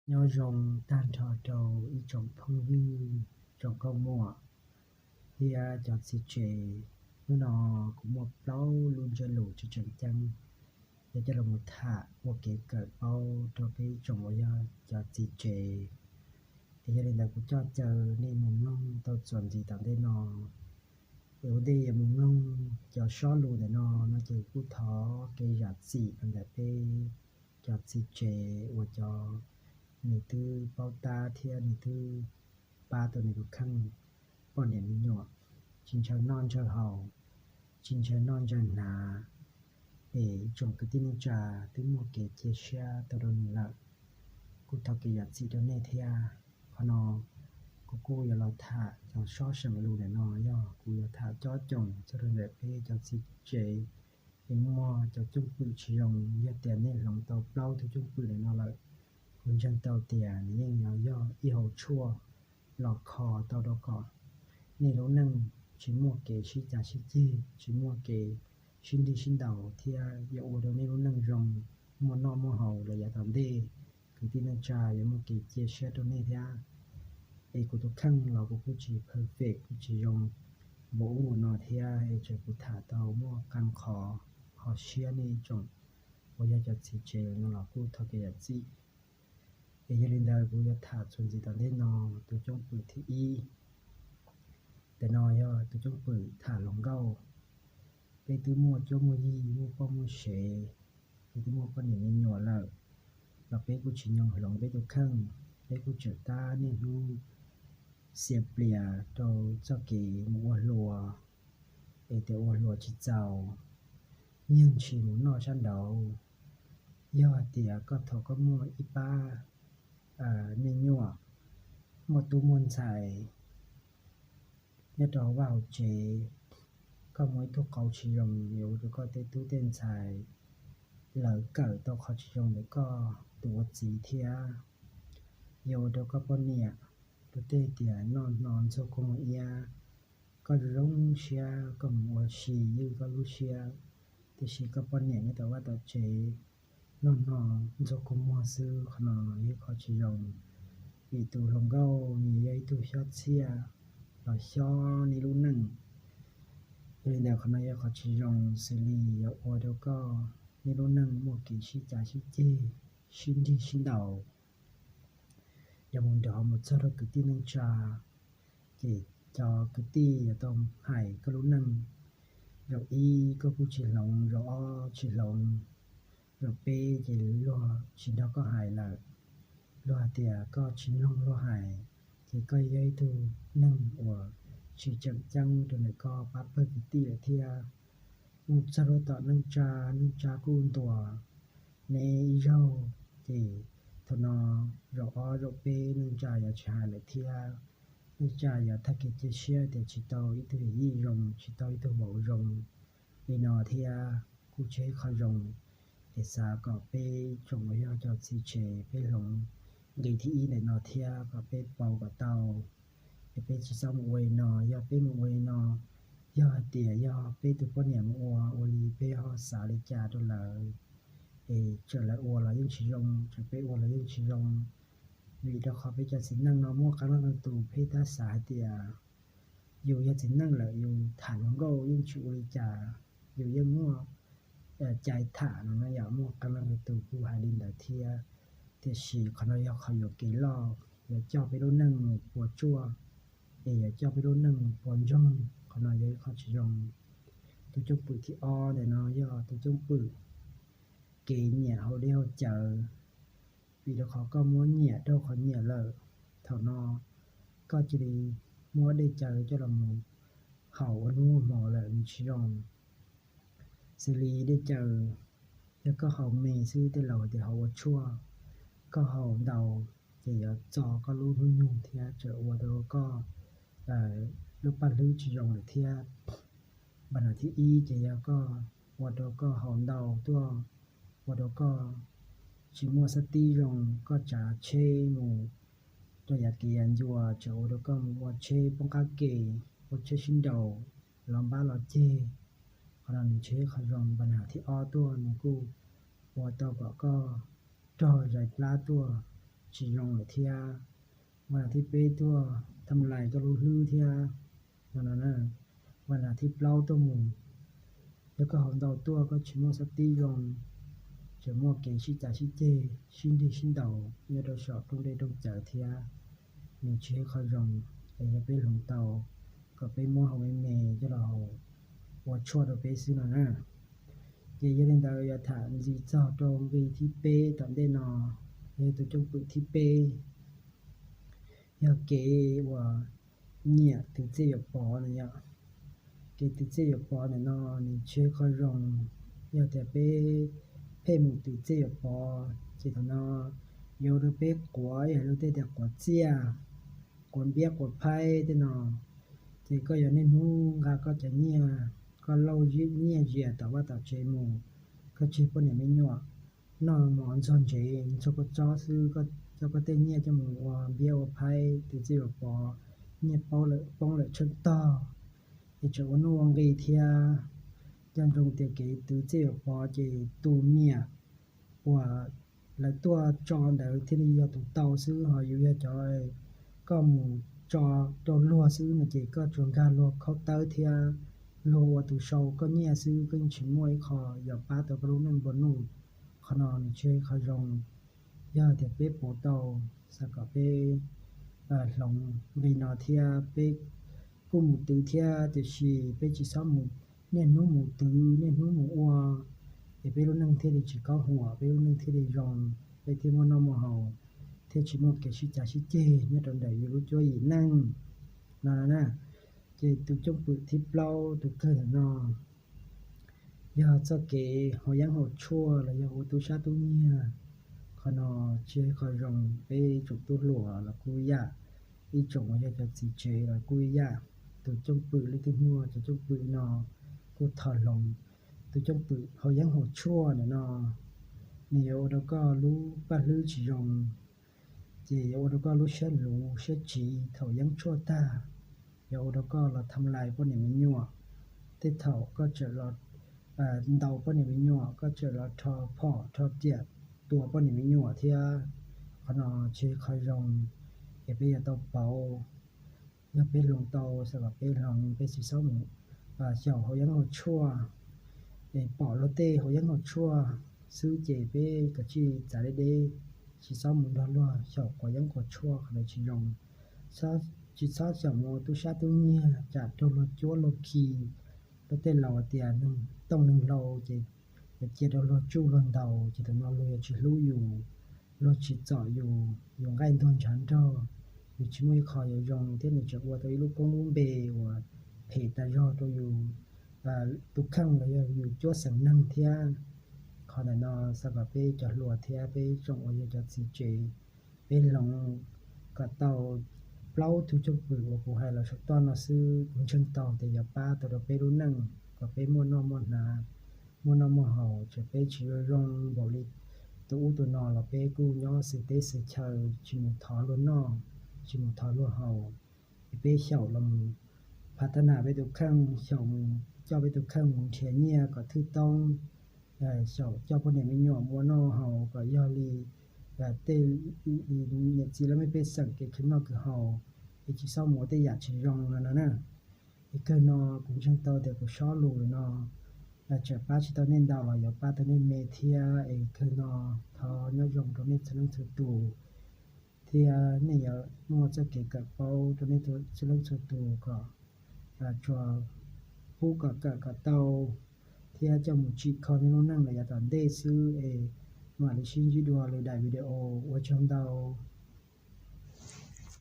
Nyob zoo tag nrho rau ib tsoom phooj ywg, tsoom nkauj muam thiab cov txiv tsev. Hnub no kuv muaj plaub lub ntsiab lus tseem tseem ceeb, yog coj los tham ua kev kawm paub rau peb ib tsoom uas yog cov txiv tsev. Es yog li ntawd kuv coj caw nej mus mloog tau txuas ntxiv tom ntej no. Es ua ntej yuav mus mloog cov sob lus ntawm no no ces kuj thov kev zam txim los ntawm peb cov txiv tsev uas cov nws twb paub tab thiab nws twb pab tau nws tus kheej poj niam me nyuam tsis ntshaw noj ntshaw haus, tsis ntshaw noj ntshaw hnav. Es ib tsoom kwv tij neej tsa twb muaj kev cia siab tau rau nws lawm, kuj thov kev zam txim rau nej thiab. Qhov no kuv kuj yuav los tham cov sob seem lus ntawm no, yog kuv yuav tham cob coom txog rau ntawm peb cov txiv tsev. Es muaj cov cwj pwm tsis zoo, yog tias nej hloov tau plaub tug cwj pwm ntawm no lawm, kuv ntseeg tau tias nws yeej yuav yog ib hauv tshuaj los kho tau rau kom nej lub neej tsis muaj kev sib cav sib ceg, tsis muaj kev sib nrig sib ntaus thiab yuav ua rau nej lub neej zoo, muaj noj muaj haus los yav tom ntej. Kwv tij neej tsa yuav muaj kev cia siab rau nej thiab. Es kuv tus kheej los kuv kuj tsis perfect, kuj tsis zoo npaum ub npaum no thiab, es txawm kuv tham tau muaj qee qhov ho siab nej ib tsoom uas yog cov txiv tsev no los kuj thov kev zam txim. Es yog li ntawd kuv yuav tham txuas ntxiv tom ntej no. Tus cwj pwm thib ib, ntawm no yog tus cwj pwm tham hluas nkauj. Peb twb muaj cuab muaj yig, muaj poj muaj sev, peb twb muaj poj niam me nyuam lawm, los peb kuj tsis nyoog hloov peb tus kheej. Peb kuj tseem tab niaj hnub xiav plias rau txoj kev mus ua hluas, es tias ua hluas tsis txaus, nyiag ntshis mus noj sab nraud. Yog hais tias koj thaum koj muaj ib pab me nyuam, muaj tub muaj ntxhais nyob rau hauv vaj hauv tsev, koj muaj ib tug qauv tsis zoo, yuav ua rau koj tej tub tej ntxhais lawv kawm tau qhov tsis zoo ntawm koj tus ua txiv thiab. Yuav ua rau koj poj niam, rau tej tias noj hno ntxuag kua muag iab, koj zoo zoo siab koj mus ua si ywj koj lub siab, tiam sis koj poj niam nyob tom vaj tom tsev noj hno ntxuag kua muag xwb, qhov no yog qhov tsis zoo. Vim tus hluas nkauj nws yog ib tug xyob txhiaj los xyob nej lub neej. Yog li ntawd qhov no yog qhov tsis zoo, xws li yuav ua rau koj nej lub neej muaj kev sib cav sib ceg, sib nrig sib ntaus. Yog mus nrov mus txog rau kwv tij neej tsa, ces cov kwv tij yuav tau hais koj lub neej. Zaum ib koj kuj tsis hloov, zaum ob tsis hloov, zaum peb ces luag tsis nrog koj hais lawm. Luag hais tias koj tsis mloog luag hais, ces koj yog ib tug neeg uas tsis tseem ceeb rau ntawm koj pab pawg kwv tij lawm thiab. Mus txog rau tom neej tsa, neej tsa kuj ntuas neb ib zaug, ces thaum no zaum ob zaum peb neej tsa yuav tsis hais lawm thiab. Neej tsa yuav tag kev cia siab tias tsis tau ib tug yij zoo, tsis tau ib tug vauv zoo li no thiab, kuj tsis yog qhov zoo. Es xav kom peb tsoom uas yog cov txiv tsev peb hloov nqe thib ib ntawm no thiab kom peb pauv kom tau. Es peb tsis txhob mus ua li no, yog peb mus ua li no, yog hais tias yog peb tus poj niam mus ua, ua li peb ho xav li cas rau lawv, es txawm lawv ua los yeej tsis zoo, txawm peb ua los yeej tsis zoo. Vim rau qhov peb cov txiv neej no muaj qee leej qee tus peb tab xav hais tias yus yog txiv neej lawm yus tham hluas nkauj yeej tsis ua li cas, yus yeej muaj cai tham no na yom. Muaj qee leej qee tus kuj hais li ntawd thiab, tiam sis qhov no yog qhov yuam kev loj, yuav coj peb lub neej mus puas tsuaj, es yuav coj peb lub neej mus puas ntsoog, qhov no yog ib qho tsis zoo. Tus cwj pwm thib ob ntawm no yog tus cwj pwm kev nyiam haus dej haus cawv. Vim rau qhov koj muab nyiam rau qhov nyiam lawm, thaum no koj cia li muab dej cawv coj los mus haus ua hnub ua hmo lawm nws tsis zoo. Xws li dej cawv, yog koj haus me xwb tej laus tias haus ua tshuaj, koj haus ntau ces yuav txo koj lub hnub nyoog thiab txawm ua rau koj lub paj hlwb tsis zoo lawm thiab. Npa nas thib ib ces yog koj ua rau koj haus ntau tuaj, ua rau koj tsis muaj xab tib zoo, koj tsav tsheb mus rau yav kev yav ncua tseem ua rau koj mus ua tsheb poob qab ke, ua tsheb sib nraus, los npab los ceg. Qhov no nws tsis yog qhov zoo. Npa nas thib ob tuaj nws kuj ua tau kom koj rog zais plab tuaj, tsis zoo lawm thiab. Vas thib peb tuaj tham lais koj lub hlwb thiab no no na. Vas thib plaub tuaj mus, yog koj haus ntau tuaj koj tsis muaj xab tib zoo, tseem muaj kev sib cav sib ceg sib nrig sib ntaus nyob rau saum rooj dej rooj cawv thiab. Nws tsis yog qhov zoo, es yog peb hloov tau kom peb muab hau me me coj los haus ua tshuaj rau peb xwb no na. Ces yog li ntawd yuav tham ntxiv txog rau nqi thib peb tom ntej no, yog tus cwj pwm thib peb, yog kev uas nyiam tus txiaj yuam pov na yom. Kev tus txiaj yuam pov ntawm no nws tsis yog qhov zoo. Yog tias peb pheej mus tus txiaj yuam pov ces thaum no yuav ua rau peb quav, yog lub tej tias quav txiaj, quav npiab quav phaib tej no, ces koj yuav niaj hnub nqa koj cov nyiaj, koj lauj nyiaj zias tom vaj tom tsev mus, koj tseg poj niam me nyuam noj mov ntxuag ntsev ntxuag kua txob xwb, koj coj koj tej nyiaj coj mus ua npiab ua phaib tus txiaj yuam pov, nyiaj poob lawm tsheej tog, es tseem ua nuj ua nqi thiab. Nco ntsoov tias kev tus txiaj yuam pov ces tus niam uas lawv tuaj tso ntawd thiaj li yog tus tau xwb, ho yus yog cov koj mus tso rau luag xwb no ces koj tsuas nkag luag khaub tawb thiab luag ua tus sau koj nyiaj xwb, koj yeej tsis muaj ib qho yuav pab tau koj lub neej nplua nuj. Qhov no nws tsis yog qhov zoo. Yog tias peb pauv tau, xav kom peb hloov nqi no thiab peb kuj mus twv thiab, tiam sis peb tsis txhob mus niaj hnub mus twv niaj hnub mus ua, es peb lub neej thiaj li tsis kaub huam, peb lub neej thiaj li zoo, peb thiaj muaj noj muaj haus, thiaj tsis muaj kev sib cav sib ceg nyob rau ntawm yus lub cuab yim neej no na. Ces tus cwj pwm thib plaub tus kawg ntawm no yog txoj kev haus yeeb haus tshuaj los yog ua tub sab tub nyiag. Qhov no tsis yog qhov zoo, peb tsoom tub hluas los kuj ib yam, ib tsoom uas yog cov txiv tsev los kuj ib yam. Tus cwj pwm leej twg muaj cov cwj pwm no kuj thov hloov. Tus cwj pwm haus yeeb haus tshuaj ntawm no nws yuav ua rau koj lub paj hlwb tsis zoo, ces yuav ua rau koj lub siab luv siab tsiv thaum yeeb tshuaj tag, yuav ua rau koj los tham lais poj niam me nyuam. Tej thaum koj tseem los ntaus poj niam me nyuam, koj tseem los rho phom rho riam tua poj niam me nyuam thiab. Qhov no tsis yog qhov zoo, es peb yuav tau pauv. Yog peb hloov tau, xav kom peb hloov, peb tsis txhob mus xyaum haus yeeb haus tshuaj, es pom luag tej haus yeeb haus tshuaj xwb ces peb kav tsij txav deb deb, tsis txhob mus nrog luag xyaum quav yeeb quav tshuaj, qhov ntawd tsis zoo. Tsis txhob xyaum mus ua tub sab tub nyiag, tsam raug luag cuab luag khi. Luag tej laus tias neeg tooj neeg hlau ces yuav cia rau luag tsuj luag ntaus, ces thaum no luag yuav tsis hlub yus, luag tsis txom yus, yus nqaij ntuag ntshav nrog, yus tsis muaj ib qho yuav zoo thiab nws tseem ua tau ib lub koob lub npe uas phem tas zog rau yus tus kheej los yog yus cuab xeem neeg thiab. Qhov ntawm no xav kom peb cov hluas thiab peb tsoom uas yog cov txiv tsev, peb hloov kom tau plaub tug cwj pwm uas kuv hais los saum toj no xwb, kuv ntseeg tau tias yuav pab tau rau peb lub neej kom peb muaj noj muaj hnav, muaj noj muaj haus, ces peb tsis zoo zoo npaum li tus ub tus no los peb kuj nyob xwm teb xwm chaw, tsis mus thov luag noj, tsis mus thov luag haus. Es peb xyaum los mus phav thab nam peb tus kheej, xyaum mus coj peb tus kheej mus nrhiav nyiaj kom thwj toob, xyaum coj poj niam me nyuam mus ua noj haus kom yog li tej niam txiv laj mej pej xeem kev khwv noj khwv haus, es tsis txhob mus ua tej yam tsis zoo no no na. Es kawg no kuv ntseeg tau tias kuv sob lus no tseem pab tsis tau nej ntau los yuav pab tau nej me thiab. Es kawg no thov nyob zoo rau nej txhua leej txhua tus thiab nej yuav muaj txoj kev kawm paub rau nej txhua leej txhua tus kom tsuas pub kom kawm kom tau thiab coj mus tsim kho nej lub neej los yav tom ntej xwb es mam li sib ntsib dua lwm daim video. Ua tsaug ntau.